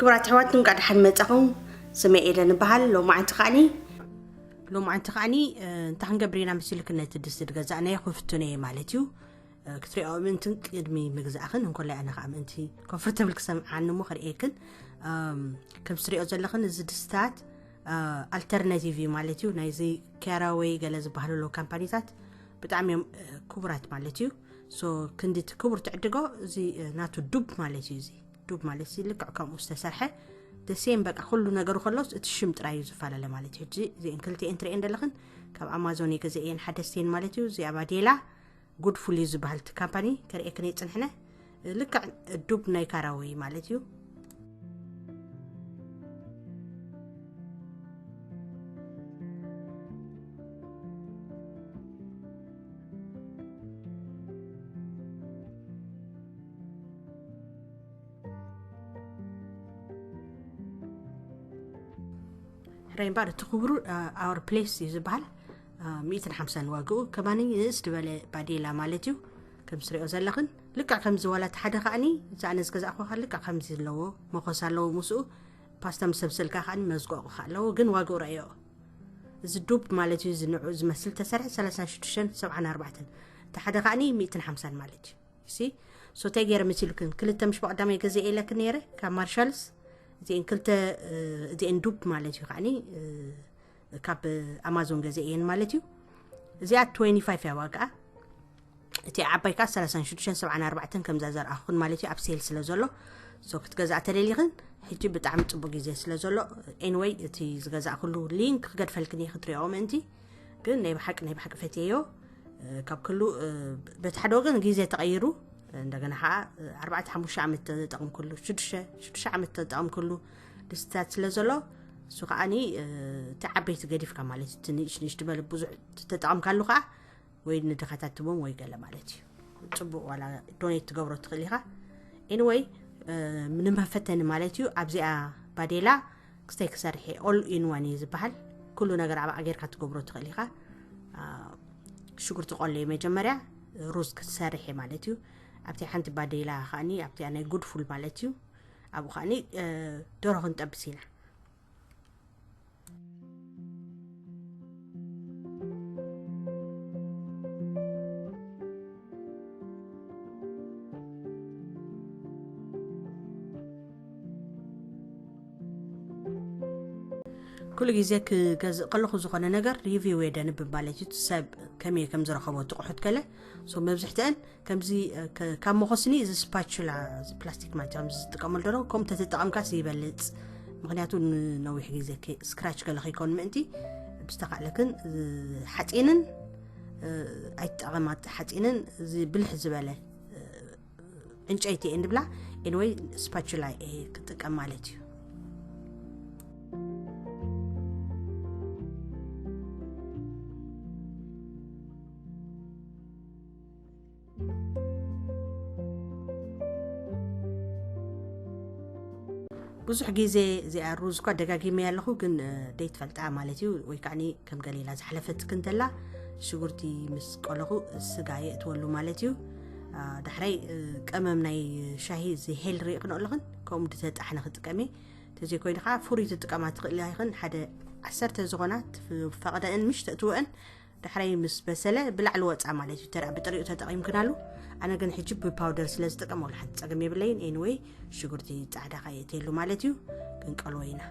ክቡራት ኣሕዋት፣ እንኳዕ ደሓን መጻኹም። ስመይ ኤደን እበሃል። ሎማዓንቲ ከዓኒ ሎማዓንቲ ከዓኒ እንታ ክንገብር ኢና መሲልክን ነቲ ድስቲ ዝገዛእናዮ ክፍትኖ እየ ማለት እዩ። ክትሪኦ ምእንትን ቅድሚ ምግዛእኽን እንኮላይ ኣነ ከዓ ምእንቲ ኮንፈርተብል ክሰምዓኒ እሞ ክርእየክን። ከም ትሪኦ ዘለኽን እዚ ድስታት ኣልተርናቲቭ እዩ ማለት እዩ። ናይዚ ካራወይ ገለ ዝበሃሉ ኣለዉ ካምፓኒታት ብጣዕሚ እዮም ክቡራት ማለት እዩ። ሶ ክንዲ እቲ ክቡር ትዕድጎ እዚ ናቱ ዱብ ማለት እዩ። እዚ ዱብ ማለት እዚ ልክዕ ከምኡ ዝተሰርሐ ደሴም በቃ ኩሉ ነገሩ ከሎስ እቲ ሽም ጥራይ እዩ ዝፈላለ ማለት እዩ። ሕጂ እዚአን ክልቲአን ትርእየን ዘለኽን ካብ ኣማዞን እየ ገዚአየን ሓደስቲአን ማለት እዩ። እዚኣ ባዴላ ጉድ ፉል እዩ ዝበሃል እቲ ካምፓኒ ከርእየክን እየ ጽንሕነ። ልክዕ ዱብ ናይ ካራወይ ማለት እዩ። ሕራይ እምበኣር እቲ ክቡር ኣወር ፕሌስ እዩ ዝበሃል። ሚእትን ሓምሳን ዋግኡ ከማኒ ንእስ ዝበለ ባዴላ ማለት እዩ። ከም ትሪኦ ዘለኽን ልክዕ ከምዚ ዋላ እቲ ሓደ ከዓኒ እዚ ኣነ ዝገዛእኩ ከኣ ልክዕ ከምዚ ኣለዎ መኾስ ኣለዎ ምስኡ ፓስታ ምስ ሰብሰልካ ከዓኒ መዝቆቑ ከኣ ኣለዎ ግን ዋግኡ ረእዮ። እዚ ዱብ ማለት እዩ እዚ ንዑ ዝመስል ተሰርሐ ሰላሳን ሽዱሽተን ሰብዓን ኣርባዕተን እቲ ሓደ ከዓኒ ሚእትን ሓምሳን ማለት እዩ። ሲ ሶ እንታይ ገይረ መሲሉክን ክልተ ምሽ ብቐዳማይ ገዚአ ኢለክን ነይረ ካብ ማርሻልስ እዚአን ክልተ እዚአን ዱብ ማለት እዩ ከዓኒ ካብ ኣማዞን ገዚአ እየን ማለት እዩ። እዚኣ ትዌንቲ ፋይቭ እያ ዋግኣ። እቲ ዓባይ ከዓ ሰላሳን ሽዱሽተን ሰብዓን ኣርባዕተን ከምዛ ዘርኣኹን ማለት እዩ ኣብ ሴል ስለ ዘሎ ሶ ክትገዝኣ ተደሊኽን ሕጂ ብጣዕሚ ፅቡቅ ግዜ ስለ ዘሎ ኤንወይ እቲ ዝገዛእኩሉ ሊንክ ክገድፈልክን እየ ክትሪኦ ምእንቲ ግን ናይ ብሓቂ ናይ ብሓቂ ፈትየዮ ካብ ክሉ በቲ ሓደ ወገን ግዜ ተቐይሩ እንደገና ከዓ ኣርባዕተ ሓሙሽተ ዓመት ተጠቕምኩሉ ሽዱሽተ ሽዱሽተ ዓመት ተጠቕምኩሉ ድስትታት ስለ ዘሎ እሱ ከዓኒ እቲ ዓበይቲ ገዲፍካ ማለት እዩ እቲ ንእሽ ንእሽ ትበል ብዙሕ ተጠቐምካሉ ከዓ ወይ ንድኻታት ትቦም ወይ ገለ ማለት እዩ ፅቡቅ ዋላ ዶኔት ትገብሮ ትኽእል ኢኻ ኤንወይ ንምፈተኒ ማለት እዩ ኣብዚኣ ባዴላ ክስተይ ክሰርሕ ኦል ኢን ዋን እዩ ዝበሃል ኩሉ ነገር ኣብኣ ጌርካ ትገብሮ ትኽእል ኢኻ ሽጉርቲ ቆለዩ መጀመርያ ሩዝ ክትሰርሕ ማለት እዩ ኣብቲ ሓንቲ ባዴላ ከዓኒ ኣብቲ ናይ ጉድፉል ማለት እዩ ኣብኡ ከዓኒ ደሮ ክንጠብስ ኢና ኩሉ ግዜ ክገዝእ ከለኹ ዝኾነ ነገር ሪቪው የደንብ ማለት እዩ ሰብ ከመይ ከም ዝረኸቦ ትቑሑት ከለ ሶ መብዝሕትአን ከምዚ ካብ መኾስኒ እዚ ስፓቹላ ፕላስቲክ ማለት ከምዚ ዝጥቀመሉ ደሎ ከምኡ ተተጠቐምካስ ይበልፅ ምክንያቱ ንነዊሕ ግዜ ስክራች ገለ ከይኮን ምእንቲ ብዝተካእለክን ሓፂንን ኣይትጠቐማ ሓፂንን እዚ ብልሕ ዝበለ ዕንጨይቲ እየ ንብላ ኤንወይ ስፓቹላ እየ ክጥቀም ማለት እዩ ብዙሕ ግዜ እዚኣ ሩዝ እኳ ደጋጊመ ኣለኹ ግን ደይትፈልጣ ማለት እዩ ወይ ከዓ ከም ገሌላ ዝሓለፈትክ እንተላ ሽጉርቲ ምስ ቆለኹ ስጋ የእትወሉ ማለት እዩ ዳሕራይ ቀመም ናይ ሻሂ እዚ ሄል ርኢ ክንኦ ኣለኽን ከምኡ ዝተጣሕነ ክጥቀሚ ተዘይኮይኑ ከዓ ፍሩይ ትጥቀማ ትኽእል ይኽን ሓደ ዓሰርተ ዝኾና ፈቐደአን ምሽ ተእትወአን ዳሕራይ ምስ በሰለ ብላዕሊ ወፃ ማለት እዩ ተራ ብጥሪኡ ተጠቒምክናሉ ኣነ ግን ሕጂ ብፓውደር ስለ ዝጥቀም ወላ ሓንቲ ፀገም የብለይን ኤንወይ ሽጉርቲ ፃዕዳ ካየእተየሉ ማለት እዩ ክንቀልዎ ኢና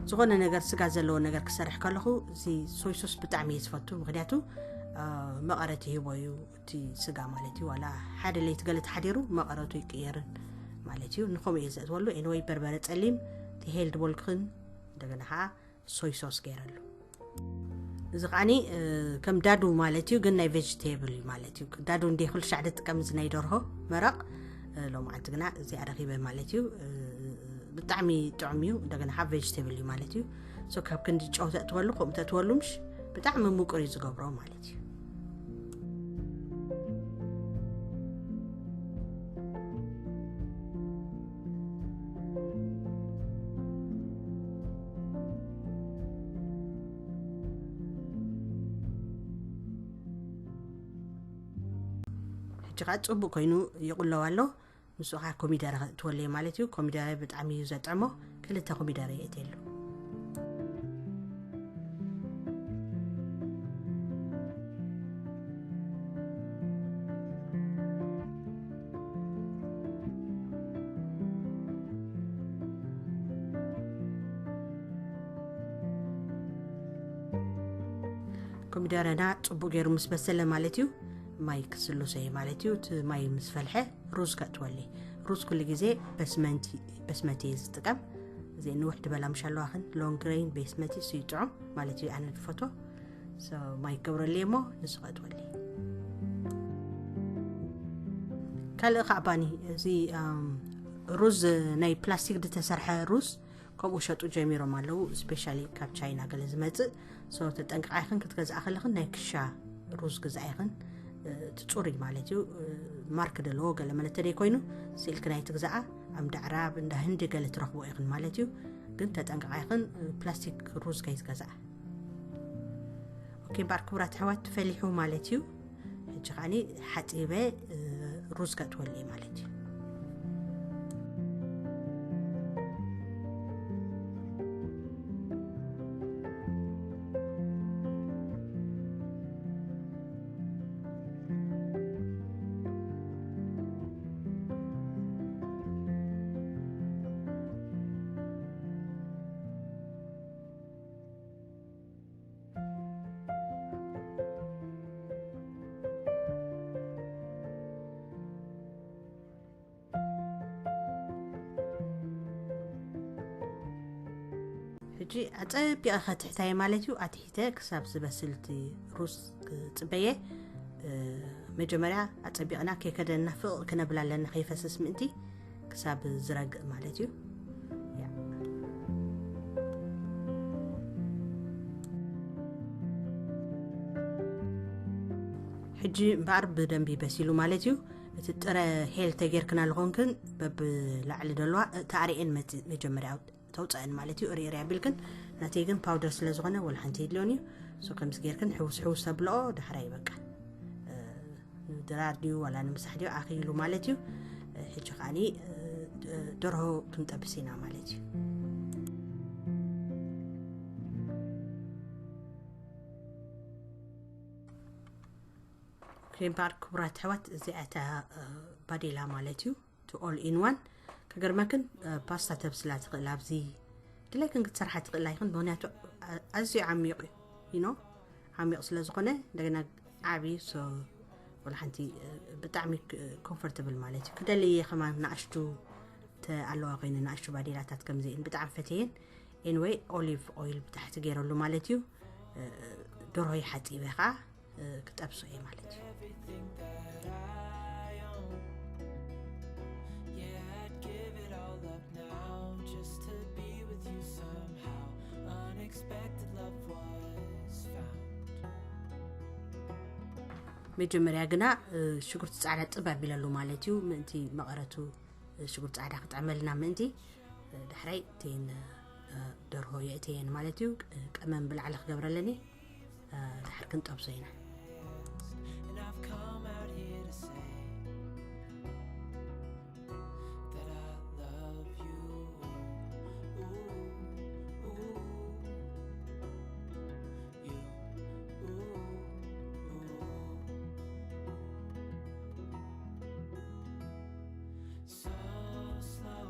ዝኾነ ነገር ስጋ ዘለዎ ነገር ክሰርሕ ከለኹ እዚ ሶይሶስ ብጣዕሚ እየ ዝፈቱ ምክንያቱ መቐረት ይህቦ እዩ እቲ ስጋ ማለት እዩ ዋላ ሓደ ለይቲ ገለ ተሓዲሩ መቐረቱ ይቅየርን ማለት እዩ ንኸምኡ እየ ዘእትወሉ ኤንወይ በርበረ ፀሊም ትሄል ድበልክን እንደገና ከዓ ሶይ ሶስ ገይረሉ እዚ ከዓኒ ከም ዳዱ ማለት እዩ ግን ናይ ቬጅቴብል እዩ ማለት እዩ ዳዱ እንደ ኩሉ ሻዕ ዝጥቀም እዚ ናይ ደርሆ መረቕ ሎማዓንቲ ግና እዚኣ ረኺበ ማለት እዩ ብጣዕሚ ጥዑም እዩ እንደገና ካብ ቬጅቴብል እዩ ማለት እዩ ሶ ካብ ክንዲ ጨው ተእትወሉ ከምኡ ተእትወሉ ምሽ ብጣዕሚ ምቁር እዩ ዝገብሮ ማለት እዩ ሕጂ ከዓ ጽቡቅ ኮይኑ ይቕለው ኣሎ። ንሱ ከዓ ኮሚደረ ከእትወለይ ማለት እዩ። ኮሚደረ ብጣዕሚ እዩ ዘጥዕሞ። ክልተ ኮሚደረ የእትየሉ። ኮሚደረና ጽቡቅ ገይሩ ምስ በሰለ ማለት እዩ፣ ማይ ክስልሶ እየ ማለት እዩ። እቲ ማይ ምስ ፈልሐ ሩዝ ከእትወለይ። ሩዝ ኩሉ ግዜ በስመንቲ፣ በስመቲ እየ ዝጥቀም። እዚ ንውሕ ድበላ ምሽ ኣለዋኽን፣ ሎንግ ግሬን በስመቲ እሱ ይጥዑም ማለት እዩ። ኣነ ዝፈትዎ። So፣ ማይ ክገብረለይ እሞ ንሱ ከእትወለይ። ካልእ ከዓ ባኒ፣ እዚ፣ ኣም፣ ሩዝ፣ ናይ ፕላስቲክ ዝተሰርሐ ሩዝ ከምኡ ሸጡ ጀሚሮም ኣለዉ፣ ስፔሻሊ ካብ ቻይና ገለ ዝመጽእ። So፣ ተጠንቀቓ ኢኽን ክትገዝኣ ከለኽን ናይ ክሻ ሩዝ ግዛእ ኢኽን። እ፣ እቲ ጽሩይ ማለት እዩ፣ እ፣ ማርክ ዘለዎ ገለ መለ ተደይ ኮይኑ፣ ስኢልኪ ናይ ትግዛኣ ኣብ እንዳ ዕራብ፣ እንዳ ህንዲ ገለ ትረኽቦ ኢኽን ማለት እዩ። ግን ተጠንቀቓ ኢኽን፣ እ፣ ፕላስቲክ ሩዝ ከይትገዝኣ። ኦኬ፣ እምበኣር ክቡራት ኣሕዋት፣ ፈሊሑ ማለት እዩ። ሕጂ ከዓኒ ሓጺበ፣ እ፣ ሩዝ ከእትወሉ እየ ማለት እዩ። ሕጂ ኣጸቢቐ ከትሕታየ ማለት እዩ። ኣትሒተ ክሳብ ዝበስል እቲ ሩዝ ክጽበየ፣ እ፣ መጀመርያ ኣጸቢቕና ከይከደና ፍቕ ክነብል ኣለና፣ ከይፈስስ ምእንቲ ክሳብ ዝረግእ ማለት እዩ። ያ። ሕጂ እምበኣር ብደንቢ በሲሉ ማለት እዩ። እቲ ጥረ ሄል ተጌርክና ዝኾንክን በብላዕሊ ደለዋ ተኣሪኤን መጽ-፣ መጀመርያ ተውፀአን ማለት እዩ። ርያ ቢልክን ናተይ ግን ፓውደር ስለ ዝኾነ ወላ ሓንቲ የድልዮን እዩ። So ከምዚ ጌርክን ሕውስ ሕውስ ተብልኦ ዳሕራይ በቃ፣ እ፣ ንድራር ድዩ ዋላ ንምሳሕ ድዩ ኣኽኢሉ ማለት እዩ። እ፣ ሕጂ ከዓኒ፣ እ፣ ድ-፣ ደርሆ ክንጠብስ ኢና ማለት እዩ። ኦኬ፣ እምበኣር ክቡራት ኣሕዋት፣ እዚኣ እታ፣ እ፣ ባዴላ ማለት እዩ። To all in one። ከገርመክን፣ እ፣ ፓስታ ተብስላ ትኽእል ኣብዚ ድላይክን ክትሰርሓ ትኽእላ ኢኽን። ምኽንያቱ፣ እ፣ ኣዝዩ ዓሚቕ እዩ፣ you know፣ ዓሚቕ ስለ ዝኾነ፣ እንደገና ዓብዪ፣ so፣ ወላ ሓንቲ፣ እ፣ ብጣዕሚ ክ-፣ ኮምፎርተብል ማለት እዩ። ክደሊ እየ ከማን ንኣሽቱ ተ-፣ ኣለዋ ኮይነ፣ ንኣሽቱ ባዴላታት ከምዚአን ብጣዕሚ ፈትየን። ኤንወይ፣ ኦሊቭ ኦይል ብታሕቲ ገይረሉ ማለት እዩ። እ፣ ደርሆይ ሓፂበ ከዓ፣ እ፣ ክጠብሶ እየ ማለት እዩ። Everything that I own. Yeah, I'd give it all up now just to be with you somehow. Unexpected love was found. መጀመርያ ግና፣ እ፣ ሽጉርቲ ጻዕዳ ጥብ ኣቢለሉ ማለት እዩ። ምእንቲ መቐረቱ፣ እ፣ ሽጉርቲ ጻዕዳ ክጥዕመልና ምእንቲ፣ እ፣ ዳሕራይ እተን፣ እ፣ ደርሆ የእተየን ማለት እዩ። እ፣ ቀመም ብላዕሊ ክገብረለኒ፣ እ፣ ድሓር ክንጠብሶ ኢና። And I've come out here to say that I love you. Ooh, ooh, you, ooh, ooh. So slow,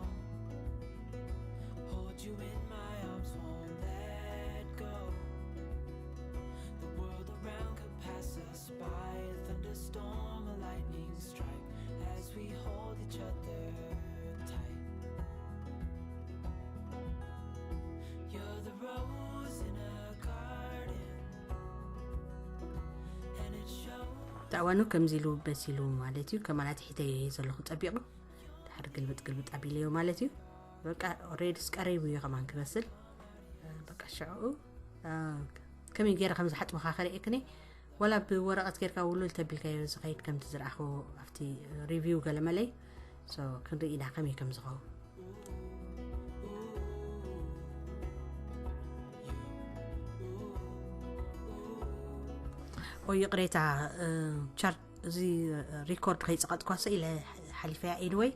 hold you in my arms, won't let go. The world around could pass us by, a thunderstorm, a lightning strike, as we hold each other tight. You're the rose in a garden, and it shows. ታእዋኑ ከምዚ ኢሉ በሲሉ ማለት እዩ። ከማን ኣትሒተዮ ዘለኹ ጸቢቑ። ድሓር ግልብጥ ግልብጥ ኣቢለዮ ማለት እዩ። በቃ ኦሬዲ ቀሪቡ እዩ ከማን ክበስል። በቃ ሽዑ፣ አ፣ ከመይ ገይረ ከም ዝሓጥበኻ ከርእየክኒ። ወላ ብወረቐት ጌርካ ውሉል ተቢልካዮ ዝኸይድ ከምቲ ዝረኣኽዎ ኣብቲ ሪቪው ገለመለይ። So ክንርኢ ኢና ከመይ ከም ዝኸውን። ኦ ይቕሬታ፣ እ፣ ቻር-፣ እዚ ሪኮርድ ከይፀቐጥኳ ሰ ኢለ ሓሊፈያ። Anyway፣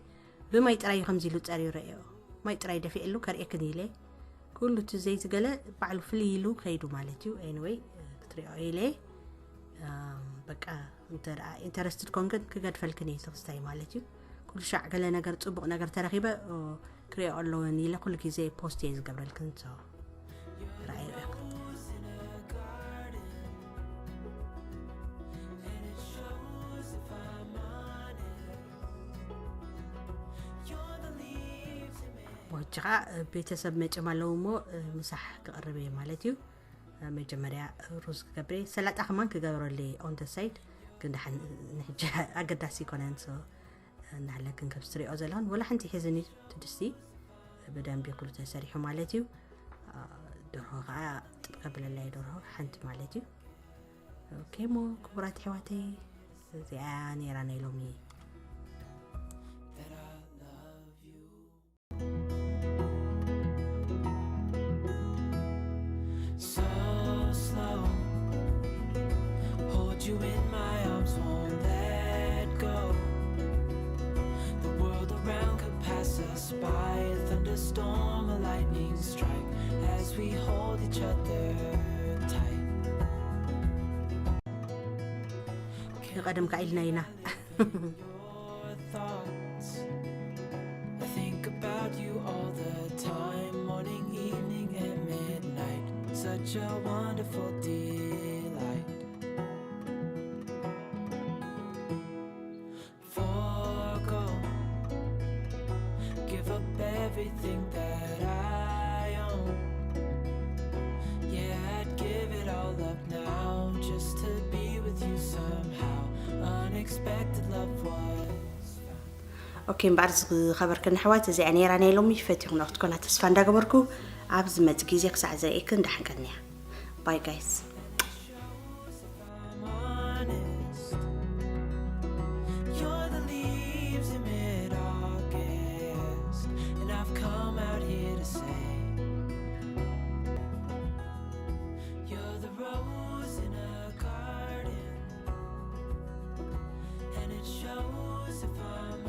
ብማይ ጥራይ እዩ ከምዚ ኢሉ ፀርዩ ረእዮ። ማይ ጥራይ ደፊእሉ ከርእየክን ኢለ። ኩሉ እቲ ዘይዝገለ ባዕሉ ፍልይ ኢሉ ከይዱ ማለት እዩ። Anyway፣ ክትሪኦ ኢለ። በቃ፣ እንተ ደኣ ኢንተረስትድ ኮንክን ክገድፈልክን እየ ትኽስታይ ማለት እዩ። ኩሉ ሻዕ ገለ ነገር፣ ፅቡቕ ነገር ተረኺበ ክሪኦ ኣለወን ኢለ ኩሉ ግዜ ፖስት እየ ዝገብረልክን። ሶ፣ ርኣዮ ኢኹም። ሕጂ ኸዓ ቤተሰብ መፅዮም ኣለዉ እሞ፣ ምሳሕ ክቕርብ እየ ማለት እዩ። መጀመርያ ሩዝ ክገብር እየ። ሰላጣ ከማን ክገብረሉ እየ on the side፣ ግን ደሓን ንሕጂ ኣገዳሲ ኣይኮነን። ሶ፣ እናሃለክን ከም ዝትሪኦ ዘለኹን፣ ወላ ሓንቲ ሒዝኒ እቲ ድስቲ ብደንቢ ኩሉ ተሰሪሑ ማለት እዩ። ደርሆ ከዓ ጥብ ከብለላ እየ፣ ደርሆ ሓንቲ ማለት እዩ። ኦኬ እሞ ክቡራት ኣሕዋተይ፣ እዚኣ ነይራ ናይ ሎሚ። So slow, hold you in my arms, won't let go. The world around could pass us by, a thunderstorm, a lightning strike, as we hold each other tight. ንቐደም ከ ኢልና ኢና። Your thoughts. I think about you all the time, morning, evening, and midnight. Such a wonderful delight. Forgo, give up everything that I own. Yeah, I'd give it all up now just to be with you somehow. Unexpected love was found. ኦኬ፣ እምበኣር ዝኸበርክን ኣሕዋት፣ እዚኣ ነይራ ናይ ሎሚ። ፈቲኹም ክትኮና ተስፋ እንዳገበርኩ፣ ኣብ ዝመጽእ ግዜ ክሳዕ ዝርእየክን ደሓን ቀንያ። ባይ ጋይስ። I'm honest. You're the leaves in mid-August, and I've come out here to say, you're the rose in a garden, and it shows if I'm